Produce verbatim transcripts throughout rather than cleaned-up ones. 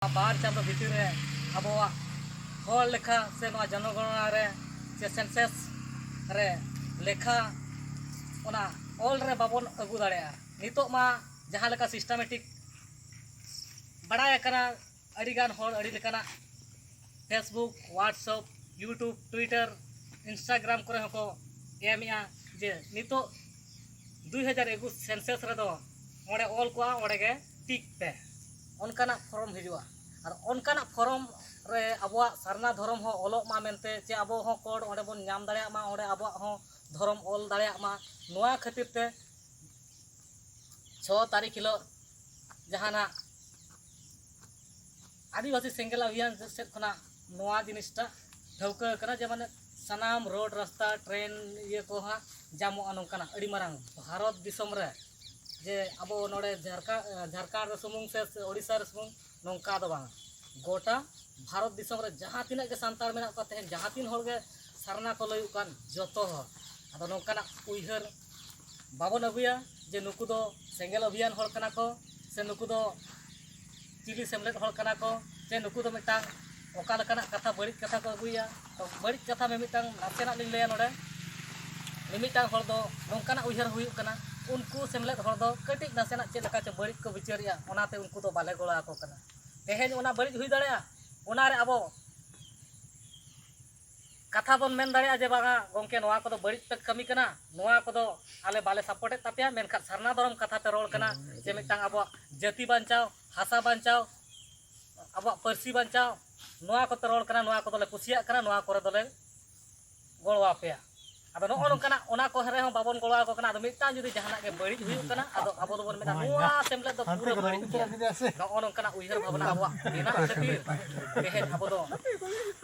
ᱵᱟᱨ ᱪᱟᱸᱫᱚ ᱵᱷᱤᱛᱤᱨ ᱨᱮ ᱟᱵᱚᱣᱟᱜ ᱦᱚᱲ ᱞᱮᱠᱷᱟ ᱥᱮ ᱱᱚᱣᱟ ᱡᱚᱱᱚᱜᱚᱬᱱᱟ ᱨᱮ ᱥᱮ census ᱨᱮ ᱞᱮᱠᱷᱟ, ᱚᱱᱟ ᱚᱞ ᱨᱮ ᱵᱟᱵᱚᱱ ᱟᱹᱜᱩ ᱫᱟᱲᱮᱭᱟᱜᱼᱟ᱾ ᱱᱤᱛᱚᱜ ᱢᱟ ᱡᱟᱦᱟᱸ ᱞᱮᱠᱟ systematic ᱵᱟᱲᱟᱭ ᱟᱠᱟᱱᱟ, ᱟᱹᱰᱤᱜᱟᱱ ᱦᱚᱲ ᱟᱹᱰᱤ ᱞᱮᱠᱟᱱᱟᱜ Facebook, WhatsApp, YouTube, Twitter, Instagram ᱠᱚᱨᱮ ᱦᱚᱸᱠᱚ ᱮᱢᱮᱜᱼᱟ ᱡᱮ ᱱᱤᱛᱚᱜ ᱫᱩᱭ ᱦᱟᱡᱟᱨ ᱮᱠᱩᱥ census ᱨᱮᱫᱚ ᱚᱸᱰᱮ ᱚᱞ ᱠᱚᱜᱼᱟ, ᱚᱸᱰᱮ ᱜᱮ ᱴᱤᱠ ᱯᱮ, ᱚᱱᱠᱟᱱᱟᱜ form ᱦᱤᱡᱩᱜᱼᱟ᱾ ᱟᱨ ᱚᱱᱠᱟᱱᱟᱜ form ᱨᱮ ᱟᱵᱚᱣᱟᱜ ᱥᱟᱨᱱᱟ ᱫᱷᱚᱨᱚᱢ ᱦᱚᱸ ᱚᱞᱚᱜ ᱢᱟ ᱢᱮᱱᱛᱮ, ᱪᱮ ᱟᱵᱚ ᱦᱚᱸ code ᱚᱸᱰᱮ ᱵᱚᱱ ᱧᱟᱢ ᱫᱟᱲᱮᱭᱟᱜ ᱢᱟ, ᱚᱸᱰᱮ ᱟᱵᱚᱣᱟᱜ ᱦᱚᱸ ᱫᱷᱚᱨᱚᱢ ᱚᱞ ᱫᱟᱲᱮᱭᱟᱜ ᱢᱟ, ᱱᱚᱣᱟ ᱠᱷᱟᱹᱛᱤᱨ ᱛᱮ ᱪᱷᱚ ᱛᱟᱹᱨᱤᱠᱷ ᱦᱤᱞᱳᱜ ᱡᱟᱦᱟᱱᱟᱜ ᱟᱹᱫᱤᱵᱟᱹᱥᱤ ᱥᱮᱸᱜᱮᱞ ᱚᱵᱷᱤᱭᱟᱱ ᱥᱮᱫ ᱠᱷᱚᱱᱟᱜ ᱱᱚᱣᱟ ᱡᱤᱱᱤᱥᱴᱟ ᱴᱷᱟᱹᱣᱠᱟᱹ ᱟᱠᱟᱱᱟ ᱡᱮ, ᱢᱟᱱᱮ, ᱥᱟᱱᱟᱢ road, ᱨᱟᱥᱛᱟ, train, ᱤᱭᱟᱹ ᱠᱚ ᱦᱟᱸᱜ ᱡᱟᱢᱚᱜᱼᱟ᱾ ᱱᱚᱝᱠᱟᱱᱟᱜ ᱟᱹᱰᱤ ᱢᱟᱨᱟᱝ ᱵᱷᱟᱨᱚᱛ ᱫᱤᱥᱚᱢ ᱨᱮ, ᱡᱮ ᱟᱵᱚ ᱱᱚᱰᱮ ᱡᱷᱟᱨᱠᱷᱟ-, ᱡᱷᱟᱨᱠᱷᱚᱸᱰ ᱨᱮ ᱥᱩᱢᱩᱝ ᱥᱮ ᱳᱰᱤᱥᱟ ᱨᱮ ᱥᱩᱢᱩᱝ, ᱱᱚᱝᱠᱟ ᱫᱚ ᱵᱟᱝ᱾ ᱜᱚᱴᱟ ᱵᱷᱟᱨᱚᱛ ᱫᱤᱥᱚᱢ ᱨᱮ ᱡᱟᱦᱟᱸ ᱛᱤᱱᱟᱹᱜ ᱜᱮ ᱥᱟᱱᱛᱟᱲ ᱢᱮᱱᱟᱜ ᱠᱚᱣᱟ, ᱛᱮᱦᱮᱧ ᱡᱟᱦᱟᱸ ᱛᱤᱱ ᱦᱚᱲ ᱜᱮ ᱥᱟᱨᱱᱟ ᱠᱚ ᱞᱟᱹᱭᱩᱜ ᱠᱟᱱ, ᱡᱚᱛᱚ ᱦᱚᱲ᱾ ᱟᱫᱚ ᱱᱚᱝᱠᱟᱱᱟᱜ ᱩᱭᱦᱟᱹᱨ ᱵᱟᱵᱚᱱ ᱟᱹᱜᱩᱭᱟ ᱡᱮ ᱱᱩᱠᱩ ᱫᱚ ᱥᱮᱸᱜᱮᱞ ᱚᱵᱷᱤᱭᱟᱱ ᱦᱚᱲ ᱠᱟᱱᱟ ᱠᱚ, ᱥᱮ ᱱᱩᱠᱩ ᱫᱚ ᱪᱤᱞᱤ ᱥᱮᱢᱞᱮᱫ ᱦᱚᱲ ᱠᱟᱱᱟ ᱠᱚ, ᱥᱮ ᱱᱩᱠᱩ ᱫᱚ ᱢᱤᱫᱴᱟᱝ ᱚᱠᱟ ᱞᱮᱠᱟᱱᱟᱜ ᱠᱟᱛᱷᱟ, ᱵᱟᱹᱲᱤᱡ ᱠᱟᱛᱷᱟ ᱠᱚ ᱟᱹᱜᱩᱭᱟ᱾ ᱛᱚ, ᱵᱟᱹᱲᱤᱡ ᱠᱟᱛᱷᱟ ᱢᱤᱢᱤᱫᱴᱟᱝ ᱱᱟᱥᱮᱱᱟᱜ ᱞᱤᱧ ᱞᱟᱹᱭᱟ ᱱᱚᱰᱮ᱾ ᱢᱤᱢᱤᱫᱴᱟᱝ ᱦᱚᱲ ᱫᱚ ᱱᱚᱝᱠᱟᱱᱟᱜ ᱩᱭᱦᱟᱹᱨ ᱦᱩᱭᱩᱜ ᱠᱟᱱᱟ, ᱩᱱᱠᱩ ᱥᱮᱢᱞᱮᱫ ᱦᱚᱲ ᱫᱚ ᱠᱟᱹᱴᱤᱡ ᱱᱟᱥᱮᱱᱟᱜ ᱪᱮᱫ ᱞᱮᱠᱟ ᱪᱚ ᱵᱟᱹᱲᱤᱡ ᱠᱚ ᱵᱤᱪᱟᱹᱨᱮᱜᱼᱟ, ᱚᱱᱟᱛᱮ ᱩᱱᱠᱩ ᱫᱚ ᱵᱟᱞᱮ ᱜᱚᱲᱚ ᱟᱠᱚ ᱠᱟᱱᱟ᱾ ᱛᱮᱦᱮᱧ ᱚᱱᱟ ᱵᱟᱹᱲᱤᱡ ᱦᱩᱭ ᱫᱟᱲᱮᱭᱟᱜᱼᱟ, ᱚᱱᱟᱨᱮ ᱟᱵᱚ ᱠᱟᱛᱷᱟ ᱵᱚᱱ ᱢᱮᱱ ᱫᱟᱲᱮᱭᱟᱜᱼᱟ ᱡᱮ, "ᱵᱟᱝᱟ ᱜᱚᱢᱠᱮ, ᱱᱚᱣᱟ ᱠᱚᱫᱚ ᱵᱟᱹᱲᱤᱡ ᱯᱮ ᱠᱟᱹᱢᱤ ᱠᱟᱱᱟ, ᱱᱚᱣᱟ ᱠᱚᱫᱚ ᱟᱞᱮ ᱵᱟᱞᱮ support ᱮᱫ ᱛᱟᱯᱮᱭᱟ", ᱢᱮᱱᱠᱷᱟᱱ ᱥᱟᱨᱱᱟ ᱫᱷᱚᱨᱚᱢ ᱠᱟᱛᱷᱟ ᱯᱮ ᱨᱚᱲ ᱠᱟᱱᱟ ᱡᱮ ᱢᱤᱫᱴᱟᱝ ᱟᱵᱚᱣᱟᱜ ᱡᱟᱹᱛᱤ ᱵᱟᱧᱪᱟᱣ, ᱦᱟᱥᱟ ᱵᱟᱧᱪᱟᱣ, ᱟᱵᱚᱣᱟᱜ ᱯᱟᱹᱨᱥᱤ ᱵᱟᱧᱪᱟᱣ, ᱱᱚᱣᱟ ᱠᱚᱯᱮ ᱨᱚᱲ ᱠᱟᱱᱟ, ᱱᱚᱣᱟ ᱠᱚᱫᱚᱞᱮ ᱠᱩᱥᱤᱭᱟᱜ ᱠᱟᱱᱟ, ᱱᱚᱣᱟ ᱠᱚᱨᱮ ᱫᱚᱞᱮ ᱜᱚᱲᱚ ᱟᱯᱮᱭᱟ᱾ ᱟᱫᱚ ᱱᱚᱜᱼᱚ ᱱᱚᱝᱠᱟᱱᱟᱜ, ᱚᱱᱟ ᱠᱚ ᱨᱮᱦᱚᱸ ᱵᱟᱵᱚᱱ ᱜᱚᱲᱚ ᱟᱠᱚ ᱠᱟᱱᱟ᱾ ᱟᱫᱚ ᱢᱤᱫᱴᱟᱝ ᱡᱩᱫᱤ ᱡᱟᱦᱟᱱᱟᱜ ᱜᱮ ᱵᱟᱹᱲᱤᱡ ᱦᱩᱭᱩᱜ ᱠᱟᱱᱟ, ᱟᱫᱚ ᱟᱵᱚ ᱫᱚᱵᱚᱱ ᱢᱮᱱᱟ, "ᱱᱚᱣᱟ ᱥᱮᱢᱞᱮᱫ ᱫᱚ ᱯᱩᱨᱟᱹ ᱵᱟᱹᱲᱤᱡ ᱜᱮᱭᱟ", ᱱᱚᱜᱼᱚ ᱱᱚᱝᱠᱟᱱᱟᱜ ᱩᱭᱦᱟᱹᱨ ᱵᱷᱟᱵᱽᱱᱟ ᱟᱵᱚᱣᱟᱜ ᱢᱮᱱᱟᱜ ᱠᱷᱟᱹᱛᱤᱨ ᱛᱮᱦᱮᱧ ᱟᱵᱚ ᱫᱚ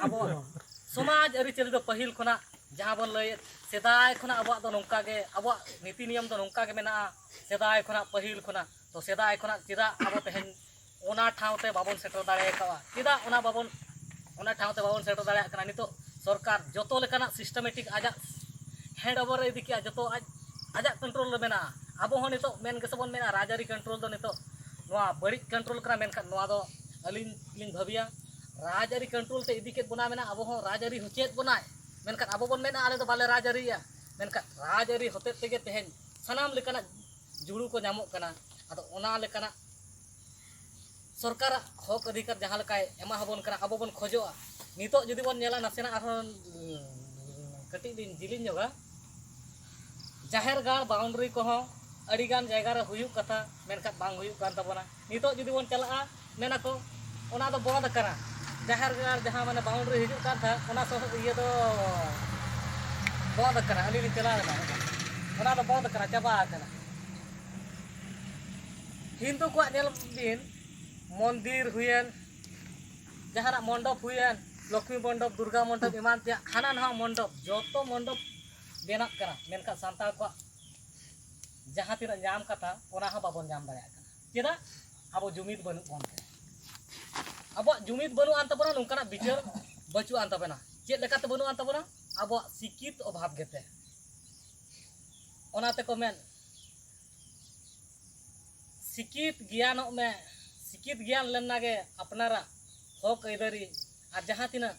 ᱟᱵᱚᱣᱟᱜ ᱥᱚᱢᱟᱡᱽ ᱟᱹᱨᱤᱪᱟᱹᱞᱤ ᱫᱚ ᱯᱟᱹᱦᱤᱞ ᱠᱷᱚᱱᱟᱜ ᱡᱟᱦᱟᱸ ᱵᱚᱱ ᱞᱟᱹᱭᱮᱫ, ᱥᱮᱫᱟᱭ ᱠᱷᱚᱱᱟᱜ ᱟᱵᱚᱣᱟᱜ ᱫᱚ ᱱᱚᱝᱠᱟ ᱜᱮ, ᱟᱵᱚᱣᱟᱜ ᱱᱤᱛᱤ ᱱᱤᱭᱚᱢ ᱫᱚ ᱱᱚᱝᱠᱟ ᱜᱮ ᱢᱮᱱᱟᱜᱼᱟ, ᱥᱮᱫᱟᱭ ᱠᱷᱚᱱᱟᱜ, ᱯᱟᱹᱦᱤᱞ ᱠᱷᱚᱱᱟᱜ᱾ ᱛᱚ, ᱥᱮᱫᱟᱭ ᱠᱷᱚᱱᱟᱜ ᱪᱮᱫᱟᱜ ᱟᱵᱚ ᱛᱮᱦᱮᱧ ᱚᱱᱟ ᱴᱷᱟᱶ ᱛᱮ ᱵᱟᱵᱚᱱ ᱥᱮᱴᱮᱨ ᱫᱟᱲᱮ ᱟᱠᱟᱫᱼᱟ? ᱪᱮᱫᱟᱜ ᱚᱱᱟ ᱵᱟᱵᱚᱱ, ᱚᱱᱟ ᱴᱷᱟᱶ ᱛᱮ ᱵᱟᱵᱚᱱ ᱥᱮᱴᱮᱨ ᱫᱟᱲᱮᱭᱟᱜ ᱠᱟᱱᱟ? ᱱᱤᱛᱚᱜ ᱥᱚᱨᱠᱟᱨ ᱡᱚᱛᱚ ᱞᱮᱠᱟᱱᱟᱜ systematic ᱟᱡᱟᱜ hand over ᱨᱮ ᱤᱫᱤ ᱠᱮᱜᱼᱟ, ᱡᱚᱛᱚ ᱟᱡ, ᱟᱡᱟᱜ control ᱨᱮ ᱢᱮᱱᱟᱜᱼᱟ᱾ ᱟᱵᱚ ᱦᱚᱸ ᱱᱤᱛᱚᱜ ᱢᱮᱱ ᱜᱮᱥᱮ ᱵᱚᱱ ᱢᱮᱱᱟ, ᱨᱟᱡᱽᱟᱹᱨᱤ control ᱫᱚ ᱱᱤᱛᱚᱜ ᱱᱚᱣᱟ ᱵᱟᱹᱲᱤᱡ control ᱠᱟᱱᱟ, ᱢᱮᱱᱠᱷᱟᱱ ᱱᱚᱣᱟ ᱫᱚ ᱟᱹᱞᱤᱧ ᱞᱤᱧ ᱵᱷᱟᱹᱵᱤᱭᱟ, ᱨᱟᱡᱽᱟᱹᱨᱤ ᱠᱚᱱᱴᱨᱳᱞ ᱛᱮ ᱤᱫᱤ ᱠᱮᱫ ᱵᱚᱱᱟ ᱢᱮᱱᱟ, ᱟᱵᱚ ᱦᱚᱸ ᱨᱟᱡᱽᱟᱹᱨᱤ ᱦᱚᱪᱚᱭᱮᱫ ᱵᱚᱱᱟᱭ, ᱢᱮᱱᱠᱷᱟᱱ ᱟᱵᱚ ᱵᱚᱱ ᱢᱮᱱᱟ ᱟᱞᱮ ᱫᱚ ᱵᱟᱞᱮ ᱨᱟᱡᱽᱟᱹᱨᱤᱭᱟ, ᱢᱮᱱᱠᱷᱟᱱ ᱨᱟᱡᱽᱟᱹᱨᱤ ᱦᱚᱛᱮᱡ ᱛᱮᱜᱮ ᱛᱮᱦᱮᱧ ᱥᱟᱱᱟᱢ ᱞᱮᱠᱟᱱᱟᱜ ᱡᱩᱲᱩ ᱠᱚ ᱧᱟᱢᱚᱜ ᱠᱟᱱᱟ᱾ ᱟᱫᱚ ᱚᱱᱟ ᱞᱮᱠᱟᱱᱟᱜ ᱥᱚᱨᱠᱟᱨᱟᱜ ᱦᱚᱠ ᱚᱫᱷᱤᱠᱟᱨ ᱡᱟᱦᱟᱸ ᱞᱮᱠᱟᱭ ᱮᱢᱟ ᱟᱵᱚᱱ ᱠᱟᱱᱟ, ᱟᱵᱚ ᱵᱚᱱ ᱠᱷᱚᱡᱚᱜᱼᱟ᱾ ᱱᱤᱛᱚᱜ ᱡᱩᱫᱤ ᱵᱚᱱ ᱧᱮᱞᱟ, ᱱᱟᱥᱮᱱᱟᱜ ᱟᱨᱦᱚᱸ ᱠᱟᱹᱴᱤᱡ ᱞᱤᱧ ᱡᱤᱞᱤᱧ ᱧᱚᱜᱟ, ᱡᱟᱦᱮᱨ ᱜᱟᱲ ᱵᱟᱣᱩᱱᱰᱟᱨᱤ ᱠᱚᱦᱚᱸ ᱟᱹᱰᱤᱜᱟᱱ ᱡᱟᱭᱜᱟ ᱨᱮ ᱦᱩᱭᱩᱜ ᱠᱟᱛᱷᱟ, ᱢᱮᱱᱠᱷᱟᱱ ᱵᱟᱝ ᱦᱩᱭᱩᱜ ᱠᱟᱱ ᱛᱟᱵᱚᱱᱟ᱾ ᱱᱤᱛᱚᱜ ᱡᱩᱫᱤ ᱵᱚᱱ ᱪᱟᱞᱟᱜᱼᱟ, ᱢᱮᱱᱟᱠᱚ ᱚᱱᱟ ᱫᱚ ᱵᱚᱸᱫᱽ ᱟᱠᱟᱱᱟ, ᱡᱟᱦᱮᱨ ᱜᱟᱲ ᱡᱟᱦᱟᱸ ᱢᱟᱱᱮ ᱵᱟᱣᱩᱱᱰᱟᱨᱤ ᱦᱤᱡᱩᱜ ᱠᱟᱱ ᱛᱟᱦᱮᱸᱫ, ᱚᱱᱟ ᱥᱚᱦᱚ ᱤᱭᱟᱹ ᱫᱚ ᱵᱚᱸᱫᱽ ᱟᱠᱟᱱᱟ᱾ ᱟᱹᱞᱤᱧ ᱞᱤᱧ ᱪᱟᱞᱟᱣ ᱞᱮᱱᱟ, ᱚᱱᱟ ᱫᱚ ᱵᱚᱸᱫᱽ ᱟᱠᱟᱱᱟ, ᱪᱟᱵᱟ ᱟᱠᱟᱱᱟ᱾ ᱦᱤᱱᱫᱩ ᱠᱚᱣᱟᱜ ᱧᱮᱞ ᱵᱤᱱ, ᱢᱚᱱᱫᱤᱨ ᱦᱩᱭᱮᱱ, ᱡᱟᱦᱟᱱᱟᱜ ᱢᱚᱱᱰᱚᱯ ᱦᱩᱭᱮᱱ, ᱞᱚᱠᱷᱢᱤ ᱢᱚᱱᱰᱚᱯ, ᱫᱩᱨᱜᱟ ᱢᱚᱱᱰᱚᱯ, ᱮᱢᱟᱱ ᱛᱮᱭᱟᱜ ᱦᱟᱱᱟ ᱱᱟᱣᱟ ᱢᱚᱱᱰᱚᱯ, ᱡᱚᱛᱚ ᱢᱚᱱᱰᱚᱯ ᱵᱮᱱᱟᱜ ᱠᱟᱱᱟ, ᱢᱮᱱᱠᱷᱟᱱ ᱥᱟᱱᱛᱟᱲ ᱠᱚᱣᱟᱜ ᱡᱟᱦᱟᱸ ᱛᱤᱱᱟᱹᱜ ᱧᱟᱢ ᱠᱟᱛᱷᱟ, ᱚᱱᱟ ᱦᱚᱸ ᱵᱟᱵᱚᱱ ᱧᱟᱢ ᱫᱟᱲᱮᱭᱟᱜ ᱠᱟᱱᱟ᱾ ᱪᱮᱫᱟᱜ? ᱟᱵᱚ ᱡᱩᱢᱤᱫ ᱵᱟᱹᱱᱩᱜ ᱵᱚᱱ ᱛᱮ᱾ ᱟᱵᱚᱣᱟᱜ ᱡᱩᱢᱤᱫ ᱵᱟᱹᱱᱩᱜ ᱟᱱ ᱛᱟᱵᱚᱱᱟ, ᱱᱚᱝᱠᱟᱱᱟᱜ ᱵᱤᱪᱟᱹᱨ ᱵᱟᱹᱪᱩᱜ ᱟᱱ ᱛᱟᱵᱚᱱᱟ᱾ ᱪᱮᱫ ᱞᱮᱠᱟᱛᱮ ᱵᱟᱹᱱᱩᱜ ᱟᱱ ᱛᱟᱵᱚᱱᱟ? ᱟᱵᱚᱣᱟᱜ ᱥᱤᱠᱠᱷᱤᱛ ᱚᱵᱷᱟᱵᱽ ᱜᱮᱛᱮ᱾ ᱚᱱᱟ ᱛᱮᱠᱚ ᱢᱮᱱ, ᱥᱤᱠᱠᱷᱤᱛ ᱜᱮᱭᱟᱱᱚᱜ ᱢᱮ, ᱥᱤᱠᱠᱷᱤᱛ ᱜᱮᱭᱟᱱ ᱞᱮᱱᱟ ᱜᱮ ᱟᱯᱱᱟᱨᱟᱜ ᱦᱚᱠ ᱟᱹᱭᱫᱟᱹᱨᱤ ᱟᱨ ᱡᱟᱦᱟᱸ ᱛᱤᱱᱟᱹᱜ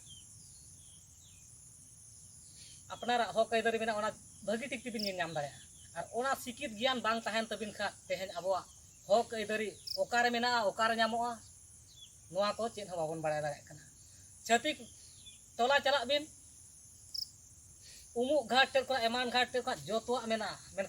ᱟᱯᱱᱟᱨᱟᱜ ᱦᱚᱠ ᱟᱹᱭᱫᱟᱹᱨᱤ ᱢᱮᱱᱟᱜᱼᱟ, ᱚᱱᱟ ᱵᱷᱟᱹᱜᱤ ᱴᱷᱤᱠ ᱛᱮᱵᱤᱱ ᱧᱮᱞ ᱧᱟᱢ ᱫᱟᱲᱮᱭᱟᱜᱼᱟ᱾ ᱟᱨ ᱚᱱᱟ ᱥᱤᱠᱠᱷᱤᱛ ᱜᱮᱭᱟᱱ ᱵᱟᱝ ᱛᱟᱦᱮᱱ ᱛᱟᱹᱵᱤᱱ ᱠᱷᱟᱱ, ᱛᱮᱦᱮᱧ ᱟᱵᱚᱣᱟᱜ ᱦᱚᱠ ᱟᱹᱭᱫᱟᱹᱨᱤ ᱚᱠᱟᱨᱮ ᱢᱮᱱᱟᱜᱼᱟ, ᱚᱠᱟᱨᱮ ᱧᱟᱢᱚᱜᱼᱟ, ᱱᱚᱣᱟ ᱠᱚ ᱪᱮᱫ ᱦᱚᱸ ᱵᱟᱵᱚᱱ ᱵᱟᱲᱟᱭ ᱫᱟᱲᱮᱭᱟᱜ ᱠᱟᱱᱟ᱾ ᱪᱷᱟᱹᱛᱤᱠ ᱴᱚᱞᱟ ᱪᱟᱞᱟᱜ ᱵᱤᱱ, ᱩᱢᱩᱜ ᱜᱷᱟᱴ ᱴᱷᱮᱱ ᱠᱷᱚᱱᱟᱜ, ᱮᱢᱟᱱ ᱜᱷᱟᱴ ᱴᱷᱮᱱ ᱠᱷᱚᱱᱟᱜ ᱡᱚᱛᱚᱣᱟᱜ ᱢᱮᱱᱟᱜᱼᱟ, ᱢᱮᱱᱠᱷᱟᱱ